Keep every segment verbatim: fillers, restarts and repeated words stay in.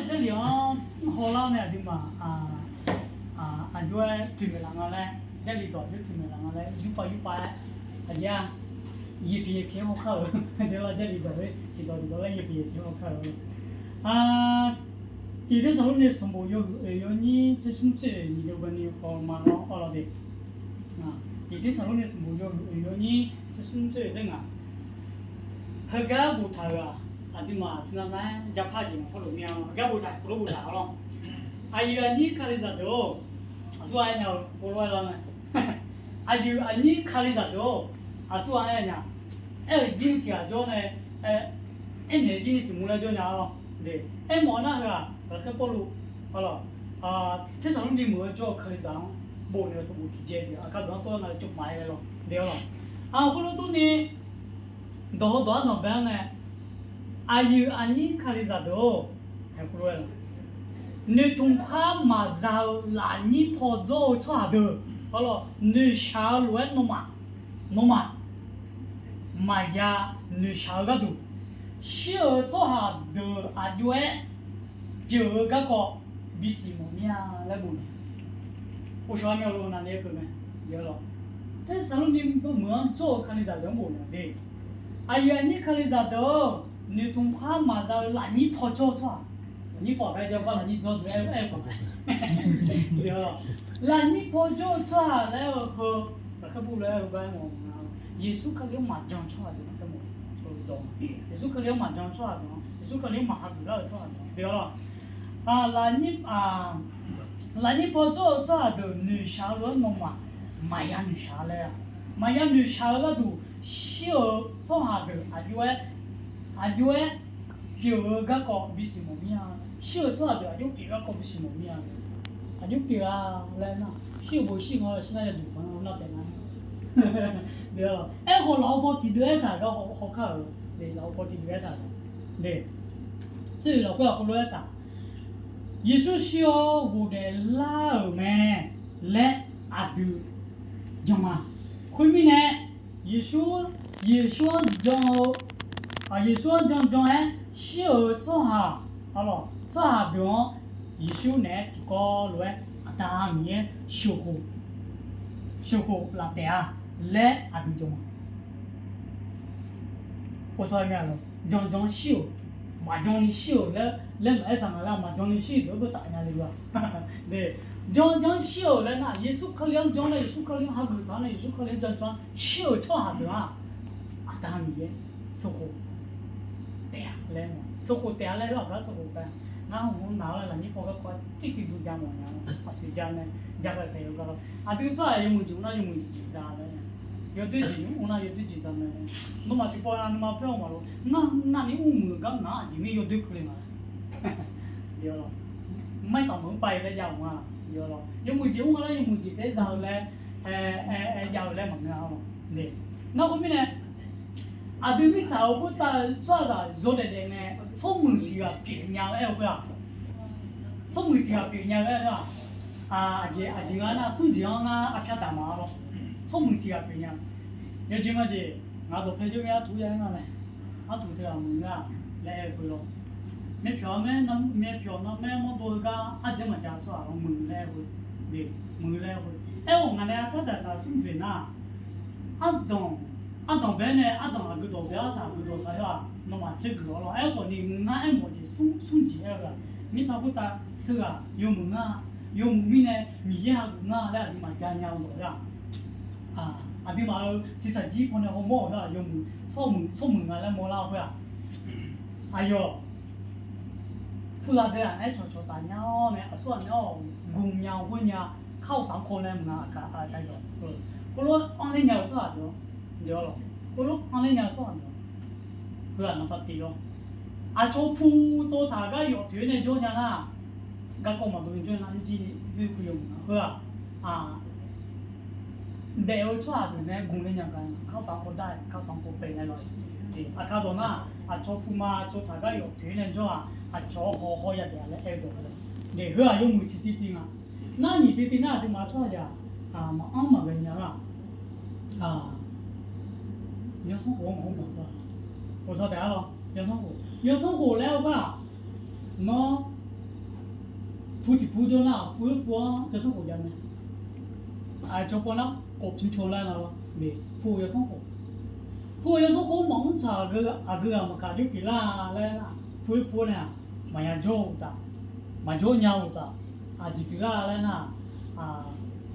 Jarlif-anr hawlar-awr nae aqduimaf aqjox-aer toeqmaeq laf nga laer, Jarlif dawq aqjox toeqmaeq laf nga laer, yurpav yurpav-aer aqjeq-a, yaeqpyeq yaeqpyeq-aer hawkar-euq, Jarlif dawq-aer tiqdawq tiqdawq laer yaeqpyeq yaeqpyeq-aer hawkar-euq. Tiq Tersaqlorni sanqbof yawhuiq oeq yawnyir tser smr tser oeq nyiq deuq baqni khawf maqlanr-awr lawr de. Tiq Tersaqlorni sanqbof yawhuiq oeq yawnyir tser smr tser oeq zeur ngaq, heugar boftaq-euq-aq, aqduimaf tiqnan nar-aer japar jeq maqpar lof mir-a, heugar boftaq-euq lof boftaq-a lawr. Aqyuif aqnyir Kalizaq deuq-or, aqsur-a aer nya-eu heulof-aer lar nae, aqyuif aqnyir Kalizaq deuq-or, aqsur-a aer nya, aer-euq jir ni tiq ghaq jawr nae, aernaeq jir ni tiq mur laer jawr nya-a lawr. Aermawf-eu nar heu-aq, lafkhoer Pawrluv, a lawq, Tersaqlorni meuq-eu jawr-eu Kalizaq-anr bofnaeq-eu sanqbof tiqjeq-a aqkar dawq-anr tawr-aer nga-eu cawqmaf-aer laer lawr de-awr lawq. Aqkhoerlof durni, dawq heudawq ardanq bae-anr nae, aqyuif aqnyir Kalizaq deuq-or, noeqtmq khar maqza-eu lafnyir paw dzawr-eu tsawrhaq deuq, a lawq, noeqshaq-eu lof-aer nawmaf, nawmaf maqya noeqshaq-eu gharduq, shir-euq tsawrhaq deuq aqjox-aer pyeuf-eu garkawv bisiq mawf mir-a laer bof-a. Ghofshawq-a myavlof navni-aer keuv mae. Tersaqlorni meuq-anr jawr-eu Kalizaq deuq-anr bof naeq de. Aqyuif aqnyir Kalizaq deuq-or, noeqtmq khar maqza-eu lafnyir paw jawr-eu tsawrhaq, lafnyir paw aqgar jawr gar lafnyir jawr deuq-aer aer-eu paq mae. Lafnyir paw jawr-eu tsawrhaq laer-eu heu, lafkhoer Pawrluv aer-eu gar aer mawf-eu nga, Yeqsur Kali-anr maqjan-eu tsawrhaq deuq-anr aer mawf-eu dawq, Yeqsur Kali-anr maqjan-eu tsawrhaq deuq-anr, Yeqsur Kali-anr maqhageuf lar-euq tsawrhaq deuq-anr de-awr lawq. Lafnyir paw jawr-eu tsawrhaq deuq noeqshaq-eu lof-aer nawmaf maqya noeqshaq laer-a. Maqya noeqshaq-eu gharduq shir-euq tsawrhaq deuq aqjox-aer, aqjox-aer pyeuf-eu garkawv bisiq mawf mir-a. Shir-euq tsawrhaq deuq aqjox pyeuf garkawv bisiq mawf mir-a. Aqjox pyeuf-a laer nar, shir-euq bof shir nga shir nar yaduq baq nar taef nar. Aerkhawf lafov paw tiqdeuv aertaq gar hawkar-euq, lafov paw tiqdeuv aertaq-euq, tser-euq lafkhoer aqkhoerlof aertaq, Yeqsur shir-awr ghofdaef lar-euq mae laer aqdui jan ma. Khoermirnae, Yeqsur, Yeqsur-anr jan-eu, Yeqsur-anr jan jan-aer shir-euq tsawrhaq, a lawq, tsawrhaq deuq-anr Yeqsur naeq-aer tiqkawv lof-aer Aqda Miqyaer sheuqkhof, sheuqkhof laf taef-a laer aqdui jan ma. Jan jan shir-euq, maqjan ni shir-euq laer, laer maqaer taq nga laer, maqjan ni shir-euq deuq-anr beutaf nya le-a. Jan jan shir-euq laer nar, Yeqsur Kali-anr jan laer, Yeqsur Kali-anr hageuf taq-a nae, Yeqsur Kali-anr jan jan shir-euq tsawrhaq deuq-aq, Aqda Miqyaer sheuqkhof taef-a laer, sheuqkhof taef-a laer lar aqgar sheuqkhof taef-a. Ngar hmq-anr naq-awr laer lafnyir paw garkawv tirtiq duq ja mawf nya-a, aqsur ja nae, ja ghae taef-eu gar, aqdui tsawrhaq yawmuiq jeq mr nar yawmuiq jeq za laer, yawdoer jeq mr nar yawdoer jeq za mae. Nawmaf tiqpawf nav nuima paer-eu maqlof, ngar navni mr muiq-eu gar ngaq-anr aqjeq mir yawdoer keuvle nga laer. Mairsaq meuq-anr pav-ir laer jav-euq nga. Yawmuiq jeq mr nga laer yawmuiq jeq taef-aer za-eu laer, aer, aer jav-eu laer maqngeur-a lawq. Nar khoermirnae, aqdui mirtsaq-euq khoertav tsawrhaqzaq yawdaef daef ngae, tsawrmuiq tiq ghaq pyeuf nya-eu aer-eu khoer-aq, tsawrmuiq tiq ghaq pyeuf nya-eu aer-eu-aq, aqjeq, aqjeq nga nar smr jeq-anr ngar arpyar daq ma-a lawr. Tsawrmuiq tiq ghaq pyeuf nya. Yawjeq nga jeq, ngaq dawqpae jawr ngae artuq ya-aer nga mae. Artuq teughaq muiq nga laer aer-eu khoer lawr. Myavpyawq-a mae, myavpyawq navmaer mawrdo-eu gar arjeq maqjav tsawrhaq-anr muiq laer aer-eu khoer. Muiq laer aer-eu khoer. Aerkhawf ngaq nae arpyar daq taq smr jeq nar, ardanq, ardanq bae nae ardanq aqgeu dawq bae arsaq aqgeu dawq saq-awr-aq, nawmaf tsergeuf-awr lawr. Aerkhawf ni ngar aermawf jeq smr jeq aer-eu-aq, mirtsaq khoertav teughaq yawmuiq nga, yawmuiq mirnae Miqyaer hageuf nga laer aqduimaf janya-eu dawq-aq, aqduimaf-euq shiqshaq jir pawnae hawmawr-euq nar yawmuiq, tsawrmuiq, tsawrmuiq nga laer mawrlar-eu khoer-aq, aqyawf pulav deuq-aq naeq-aer cawqcawq taf nya-awr nae aqsur ghaq nae-awr gmq nya ghoer nya, kar-eu saq-anr kawv nae maqnga aqkaq aqda yawq. Khoerlof-aer anrler nya-eu tsawrhaq deuq-anr, deuq-awr lawq, khoerlof anrler nya-eu tsawrhaq deuq-anr, heu-aq naqpav tiv lawr. Aqcawq pu tsov taq gar yawf toeq-aer nae jawr nya nar, garkawv maqdov ni jawr nya nar, jir ni khoer yawmuiq nga. Heu-aq, daef-eu tsawrhaq deuq nae gmq nae nya gar, kar-eu saq-anr kawv dar, kar-eu saq-anr kawv paev nae lawr. Aqkar dawq nar, aqcawq pu ma tsov taq gar yawf toeq-aer nae jawr-aq, aqcawq-anr haw haw yadaef-a laer aer-eu dawq. Heu-aq yawmuiq tiq tiv tiv nga. Nar nyiq tiv tiv nar aqduimaf tsawrhaq yaq maqanr maqghae nya lar-aq, yawsanr khof-anr maqanr maqtsawr-a. Khof saw taef-a lawr, yawsanr khof, yawsanr khof laer-eu gar-aq, nawr Pu tiq pu jawr nar-aq, pu-eu pu-anr yawsanr khof jav mae. Aqcawq pawnar khof tmr tmr laer nga lawr. Pu-eu yawsanr khof, pu-eu yawsanr khof maqmr tsaq aqgeu ghaq maqkaq jawr pyeuflar laer nar, pu-eu pu nae-aq, maqya jawr-eu uqtaf, maqjawr nya-eu uqtaf, aqjeq pyeuflar laer nar,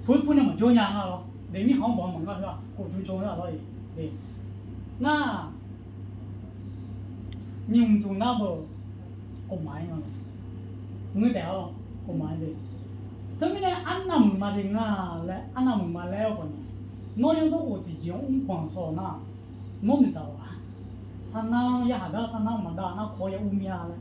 pu-eu pu nae maqjawr nya nga lawr. Daef mirkhanq-anr banq maqngeur-a khof tmr tmr lar lawr-iq. Nar, nymq mqtmq nar beu, khof maqaer nga lawr. Ngeur taef-awr, khof maqaer de. Teumirnae arnav muiqma de nga laer, arnav muiqma laer-awr khawf nae, nawr yawsanr khof tiqjeq-anr mrbanq saw nar, nawr noeqtaq-awq-a. Sarnar-anr ya haq gar sarnar maqdav nar, kawq-awr ya ur mir-a laer,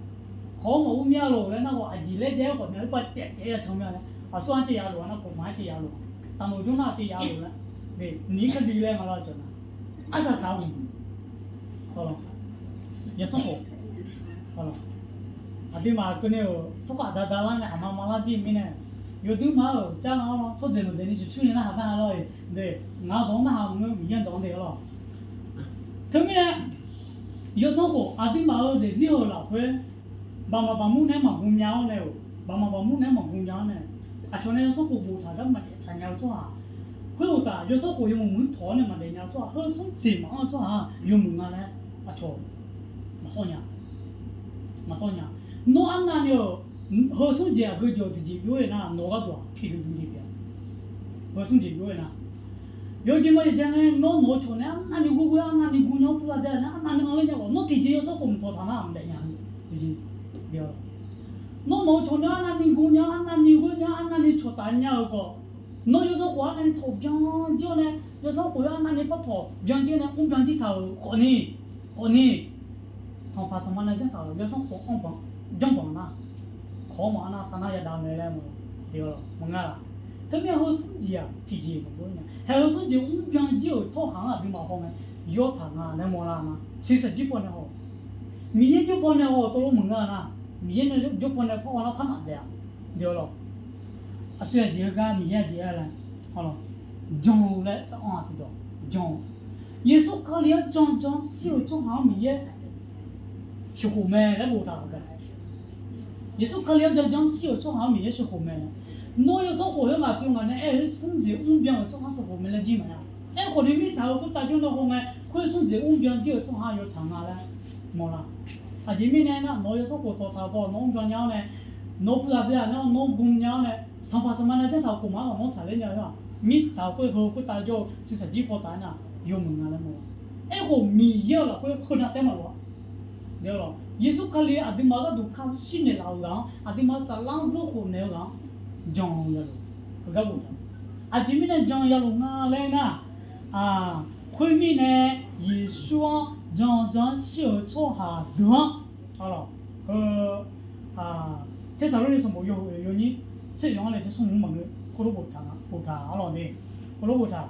kawq-awr maqur mir-a lof laer nar, aqjeq laer jaev-aer khawf nae, oerbar caev caev ya can mir-a laer, aqsur-anr caev ya lof-a nar, khof maqaer caev ya lof, taqnoq jawr nar caev ya lof laer, ni kar bi laer nga lawr, aqcawq nar, arsaq saq-eu hmq, yawsanr khof, aqduimaf keuvni-euq tsawrkhav dada lar nae aqma ma lar jir mirnae, yawduir ma-euq car nga-awr lawr, tsawrjeuq maqdzaeq ni ciqcurni narhaq narhaq lawr-iq de, ngaq-eu dawq-anr narhaq maqngeur, Miqyaer-eu dawq-anr de-awr lawr. Teumirnae, yawsanr khof aqduimaf-euq daefzir-euq lafkhoer, baqmaq baqmur nae maqgm nya-awr nae-euq, baqmaq baqmur nae maqgm nya-awr nae, aqcawq nae yawsanr khof boftaq gar maqdaef tsaq nya-eu tsawrhaq, khoer uqtaf yawsanr khof yawmuiq muiq tawq-awr nae maqdaef nya-eu tsawrhaq, heu smr jeq maqanr-eu tsawrhaq-aq yawmuiq nga laer aqcawq maqsawr nya. Maqsawr nya. Nawr arnavni-euq heu smr jeq aqgeu jeq-awq tiqjeq byov-aer nar, nawq-eu gharduq-aq tiqdui dui jeq pyeuf-a. Heu smr jeq byov-aer nar, yawjeq ma jeq ja ngae, nawr nawq-eu cawq nae arnavni ghoer ghoer, arnavni ghoer nya-awr, puvlar dae nae arnavni anr ler nya-awq, nawr tiqjeq yawsanr khof mqtawq taq nar maqdaef nya-a. Nawr nawq-eu cawq nae arnavni ghoer nya, arnavni ghoer nya, arnavni cawq taf nya-euq khawf, nawr yawsanr khof arnavni tawq byan jir-awr nae, yawsanr khof-anr arnavni par tawq byan jir nae mr byan jir taq-euq khawfni, khawfni, sanqpaq sanqma nae janr taq-euq yawsanr khof-anr banq, janr banq nar, kawq-anr maqanr nar, sarnar yadav mae laer maqnga laf. Teumirnae heu smr jeq-aq tiqjeq maqgeur nya. Haeq heu smr jeq mr byan jir-euq tsawrhaq-anr aqduimaf haw ngae, yawtsaq nga laer mawrlar nar, siqsaq jir paw nae haw, Miqyaer jawr paw nae haw tawvlawr maqngeur-a nar, Miqyaer nae jawr paw nae par haw nar par naf dzaeq-a. Aqsur aqjeq heugar Miqyaer aqjeq aer laer, jan-eu laer anr-a tiqdawq, jan-eu. Yeqsur Kali-anr jan jan-anr shir-euq tsawrhaq-anr Miqyaer sheuqkhof mae laer boftaq-euq gar, Yeqsur Kali-anr jan jan-anr shir-euq tsawrhaq-anr Miqyaer sheuqkhof mae. Nawr yawsanr khof khoer ngaq sheuq ngaq nae aer-eu smr jeq mr byan-euq tsawrhaq sheuqkhof mae laer jir maqya. Aerkhawf ni mirtsaq-eu khoertav jawr nae haw ngae, khoer smr jeq mr byan jir-euq tsawrhaq yawtsaq nga laer mawrlar. Aqjeq mirnae aernar, nawq-eu yawsanr khof tawq taq-euq baw nawr mr byan nya-awr nae, nawq-eu puvzaq deuq-aq nawr mr gm nya-awr nae, sanqpaq sanqma nae janr taq-euq khof maqanr ghawq nawr tsaqler nya-eu-aq, mirtsaq khoer heu khoertav jawr-eu siqsaq jir paw taf-aer nar, yawmuiq nga laer mawrlar. Aerkhawf Miqyaer-euq lafkhoer heunav taef maqlof-a. Yeqsur Kali aqduimaf gharduq ka shir naeqlaf-euq ghaq-anr, aqduimaf saflar zeur khof naeq-eu ghaq-anr jan-eu yalof, heugar boftaq. Aqjeq mirnae jan-eu yalof nga laer nar, khoermirnae Yeqsur-anr jan jan-anr shir-euq tsawrhaq deuq-anr, heu, Tersaqlorni sanqbof yawhuiq yawnyir tser yawq-anr nae tser smr mq maqngeur khoerlof boftaq, boftaq arlawq ni, khoerlof boftaq.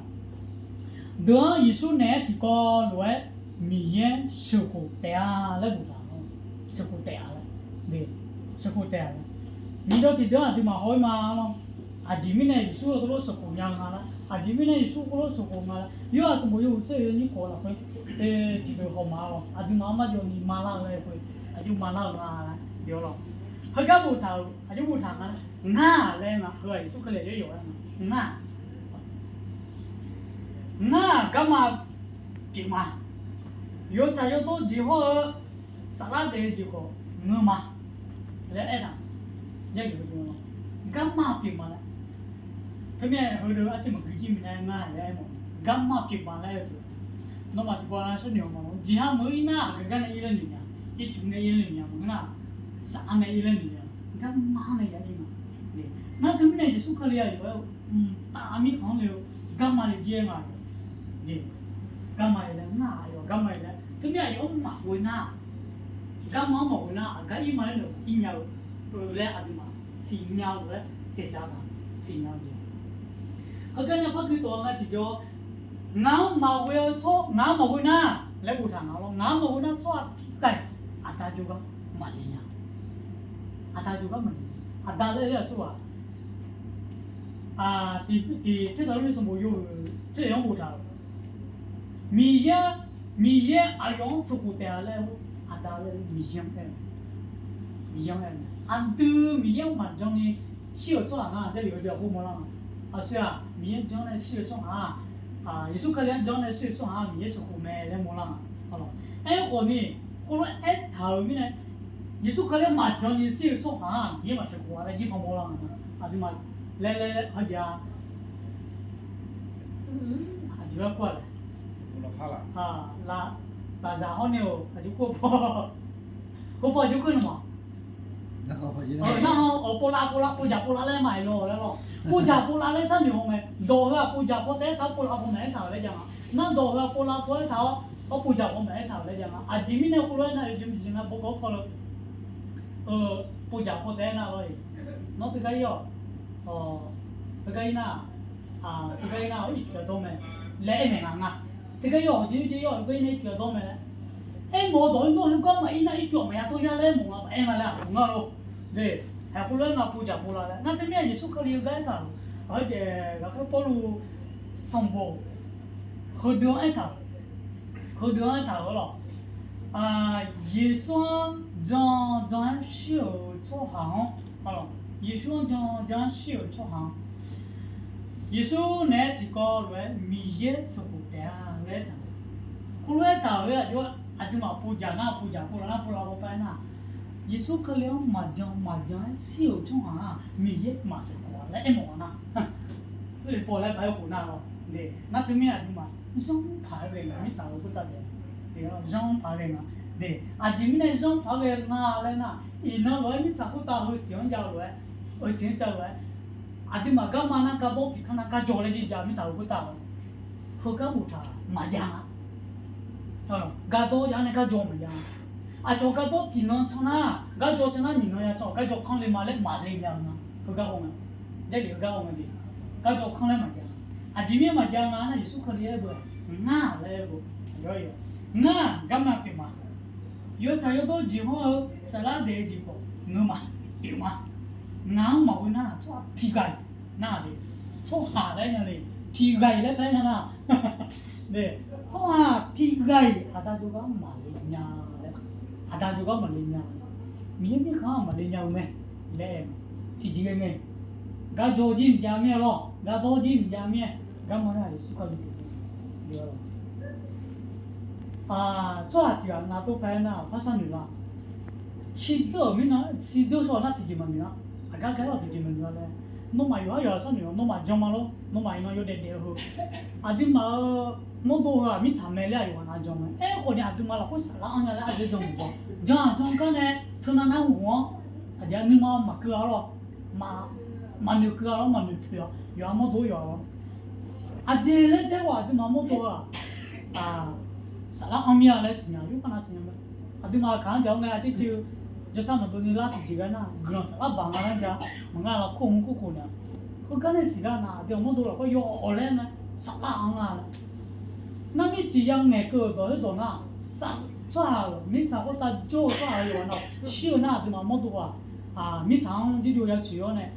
Deuq-anr Yeqsur naeq-aer tiqkawv lof-aer Miqyaer sheuqkhof taef-a laer boftaq. Sheuqkhof taef-a laer, sheuqkhof taef-a laer. Nyiqdawq tiqdeuq-anr aqduimaf haw-ir ma lawr. Aqjeq mirnae Yeqsur-eu teulof sheuqkhof nya-eu nga lar, aqjeq mirnae Yeqsur khoerlof sheuqkhof nga lar, Yorhaq sanqbof yawhuiq tser yawnyir khof lafkhoer tiqdeuq haw ma lawr. Aqduimaf-anr marjawvni malar-eu laer khoer, aqjox malar-eu nga laer, heugar boftaq-euq aqjox boftaq nga laer, ngar laer nga, heu-aq Yeqsur Kali-aq yawyawf-aer nga, ngar Ngar-aq garma pyeuf ma. Yawtsaq yawdawr jeq hawr-eu saflar daef-eu jeq khawf ngeur ma laer aertaq. Garma pyeuf ma laer. Teumirnae heudeuq arciv maqgui jir minav ngar laer aer mawf. Garma pyeuf ma laer aer-eu teu, nawmaf tiqpov-a sharnoeq-awq ma. Jeqha meuq-eu ir nar aqgeu gar nae ir laer noeq nya, ircuf nae ir laer noeq nya maqngeur nar, saflar nae ir laer noeq nya, garma nae ya ir ma. Nar teumirnae Yeqsur Kali-aq yawf-aer-eu mqtav mirkhanq-anr le-eu garma le jir-aer nga. Garma-iq laer ngar-aq yawf garma-iq laer teumirnae aqyawf-anr maqghoe nar, garma-anr maqghoe nar aqgar ir ma laer nae ir nya-eu laer aqduimaf siqnya-eu lof-aer daeqdzaq ma, siqnya-eu jeq. Heugar nae par gui tawf-a nga tiqjawr, ngaq-anr maqghoe-eu tsawr, ngaq-anr maqghoe nar laer boftaq nga lawr. Ngaq-anr maqghoe nar tsawrhaq tiqghaq-iq aqda jawrgar maqle nya. Aqda jawrgar maqle nya. Aqda laer ler-aq surghaq, tiq Tersaqlorni sanqbof yawhuiq tser-iq-anr boftaq-euq, Miqyaer, Miqyaer aqyawf-anr sheuqkhof taef-a laer, aqda laer Miqyaer-anr aer-eu, Miqyaer-anr aer-eu mae. Aqdui Miqyaer-anr maqjan ni shir-euq tsawrhaq nga, Jarlif heudeuq-aq mawrlar-a. Aqsur-aq, Miqyaer janr nae shir-eu tsawrhaq-aq, Yeqsur Kali-anr janr nae shir-eu tsawrhaq-aq, Miqyaer sheuqkhof mae laer mawrlar-a. Aerkhawf ni, khoerlof-aer aertaq-euq mirnae, Yeqsur Kali-anr maqjan ni shir-eu tsawrhaq-aq, Miqyaer maqsheuqkhof-a laer jir panmawr lar-a. Aqduimaf laer laer laer hawjeq-a. Aqjeq-aer kur-a laer, lafzaq hawr nae-euq aqjeq kur paw, heupaw aqjeq kur nae ma. Nar-aq, awq, povlav povlav povjaq povlav laer maqaer lawq laer lawq. Povjaq povlav laer sharnoeq haw mae. Dawq heu-aq povjaq paw taef-aer taq-awr povlav paw maqaer taq-euq laer jav nga. Nar dawq heu-aq povlav paw-aer taq-awr, hawr povjaq paw maqaer taq-euq laer jav nga. Aqjeq mirnae khoerlof-aer nar, yawjeq maqjeq nar bawrgawr kawv leu, povjaq paw taef-aer nar lawr-iq, nawr teugar ir-awq, teugar ir nar, teugar ir nar-awr ircuf yadawr mae laer aer mae nga nga. Teugar ir-awq, jeq jeq ir-awq, teugar ir nar ircuf yadawr mae laer aermawf-eu dawq-anr nawr heugar maqir nar ircuf-aq maqya dawr ya laer mawf nga maqaer nga laer aqgeu ngar lor. De, haeq khoerlof-aer nga povjaq povlav laer. Ngar teumir-aq Yeqsur Kali heugar aertaq-euq, aqjeq lafkhoer Pawrluv sanqbof heudeuq-anr aertaq-euq, heudeuq-anr aertaq-euq lawq. Yeqsur-anr jan jan-aer shir-euq tsawrhaq-anr, Yeqsur-anr jan jan-aer shir-euq tsawrhaq-anr, Yeqsur naeq-aer tiqkawv lof-aer Miqyaer sheuqkhof taef-a laer aertaq-euq. Khoerlof-aer aertaq-euq-aer aqjox-aer aqduimaf povjaq nar povjaq povlav nar povlav paw paer nar, Yeqsur Kali-anr maqjan maqjan-aer shir-euq tsawrhaq-aq Miqyaer maqsheuqkhof-a laer aermawf-a nar, paw laer paq-aer khof nar lawr. Nar teumir aqduimaf zanr paq-aer ghae nga mirtsaq-euq khoertav taef, zanr paq-aer ghae nga. Aqjeq mirnae zanr paq-aer ghae nga laer nar, iqnan lof-aer mirtsaq khoertav heusiq-anr jav lof-aer, heusiq-anr jav lof-aer, aqduimaf garma nar gardawr tiqkanr nar garjaw laer jir jav mirtsaq-euq khoertav-a. Heugar boftaq maqjav-a. Gardawr jav nae garjaw maqjav-a. Aqcawq gardawr tiqnan can nar, garjaw can nar nyiq nan ya can, garjaw kanr le ma laer maqle nya-eu nga. Heugar haw nga, Jarlif heugar haw nga jeq, garjaw kanr laer maqjav. Aqjeq mirnae maqjav nga nar, Yeqsur Kali aer-eu, ngar laer aer-eu, ngar garma pyeuf ma. Yawtsaq yawdawr jeq hawr-eu saflar daef-eu jeq khawf ngeur ma, pyeuf ma. Ngaq-anr maqghoe nar tsawrhaq tiqghaq-iq nar-aq de, tsawrhaq laer nya le, tiqghaq-iq laer paer nya nar, tsawrhaq tiqghaq-iq aqda jawrgar maqle nya laer, aqda jawrgar maqle nya, Miqyaer mirkhanq-anr maqle nya-eu mae laer aer-eu. Tiqjeq ghae ngae, garjaw jir mqjav mir-aer lawr, gardawr jir mqjav mir-aer, garma nar-aq Yeqsur Kali pyeuf-eu. Tsawrhaq tiqghaq navtov paer nar-aq par sharnoeq la. Shirdzeur-euq mirnae, shirdzeur shawr-eu nar tiqjeq maqnoeq-a. Aqgar gar-awr tiqjeq maqnoeq-a laer, nawmaf yawqhar yawqha sharnoeq-awr nawmaf jan ma lor. Nawmaf iqnan yawdaef daef-eu heu, aqduimaf-euq mawrdo heu-aq mirtsaq mae laer aqyawf ghaq nav jan mae. Aerkhawf ni aqduimaf lafkhoer saflar anr nya laer aqjeq jan maqjan. Jan-aq jan gar nae teunav nar hmq-anr aqjeq-a nuima maqkeuv-a lawr. Maqnoeq keuv-a lawr, maqnoeq poeq-a, yawqha mawrdo yawqha lawr. Aqjeq laer dzaerghaq aqduimaf mawrdo-aq, saflar anr mir-a laer siqnya, yawkhav nav siqnya mae. Aqduimaf kaq-anr dzaq-awr ngae, aqjeq jeq-eu jawrshar maqdov ni lar tiqjeq ghae nar, guiqlanq saflar baq nga laer ja, maqnga lafkhoer mr kur khof nya. Khoergar nae siqlar nar, aqdui-aq mawrdo lafkhoer yaw-awq laer nae saflar anr nga laer. Narmir tiq ya ngaeqkeuv-euq dawq-aer dawq nar, tsawrhaq-euq mirtsaq khoertav jawr-eu tsawrhaq-euq yawqghaq nav shir-eu nar, aqduimaf mawrdo-aq, mirtsaq-anr jirjov ya tsoeq-awr nae,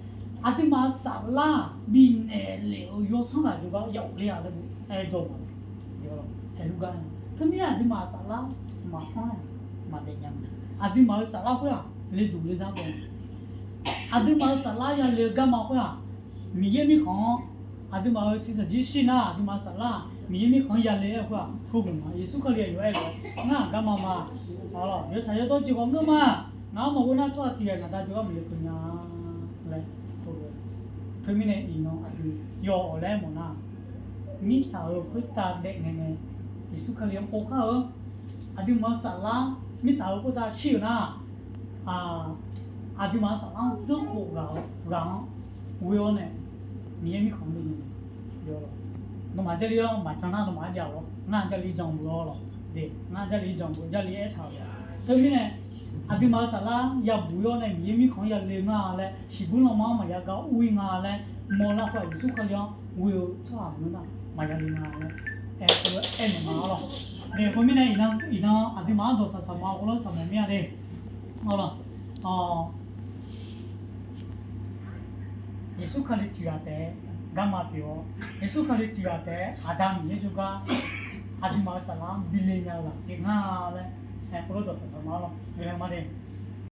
aqduimaf-euq saflar bifnaeq lef-euq yawsanr ghaq jawrgar ya ghofler-a laer aer jawr ma. Teumirnae aqduimaf-euq saflar maqanr-a, maqdaef nya-a. Aqduimaf-euq saflar khoer-aq leduq ler zar baw. Aqduimaf-euq saflar yale-eu garma khoer-aq, Miqyaer mirkhanq-anr aqduimaf-euq siqsaq jir shir nar, aqduimaf-euq saflar-aq Miqyaer mirkhanq-anr yale-aer khoer-aq, khoerghaq ma. Yeqsur Kali-aq yawf-aer-eu, ngar-aq garma ma. Yawtsaq yawdawr jeq khawf ngeur ma. Ngaq-anr maqghoe nar tsawrhaq tiqghaq-iq ngaq da jawrgar maqle keuv nya laer. Teumirnae iqnan aqdui yaw-awq laer mawf nar, mirtsaq-euq khoertav daef ngae ngae, Yeqsur Kali-anr pov kar-eu, aqduimaf-euq saflar mirtsaq-euq khoertav shir-euq nar, aqduimaf-euq saflar-anr zeur khof ghaq-anr ghoe-awr nae, Miqyaer mirkhanq-anr le nya. Nawmaf Jarlif-anr maqjan nar nawmaf-anr jav-awq lawr. Ngar Jarlif janq-eu lawr lawq. De, ngar Jarlif janq-eu Jarlif aertaq-euq. Teumirnae aqduimaf-euq saflar yabuq-ir-awr nae Miqyaer mirkhanq-anr yale nga laer, shiqbuir lanma-anr maqya gar ur-ir nga laer mawrlar khoer-aq, Yeqsur Kali-anr ghoe-eu tsawrhaq maqngeur nar maqya le nga laer aer-eu aernaeq ma-ar lawq. Khoermirnae iqnan aqduimaf-anr dawqsaq saqma ghawrlawr saqma mir-a de. Yeqsur Kali tiqghaq taef-aer garma pyeuf-awr, Yeqsur Kali tiqghaq taef-aer Aqda Miqyaer jawrgar aqduimaf-euq saflar-anr bi le nya-eu lafkhoer nga laer aer khoerlof dawqsaq saqma-ar lawq. Ghae-eu ma de.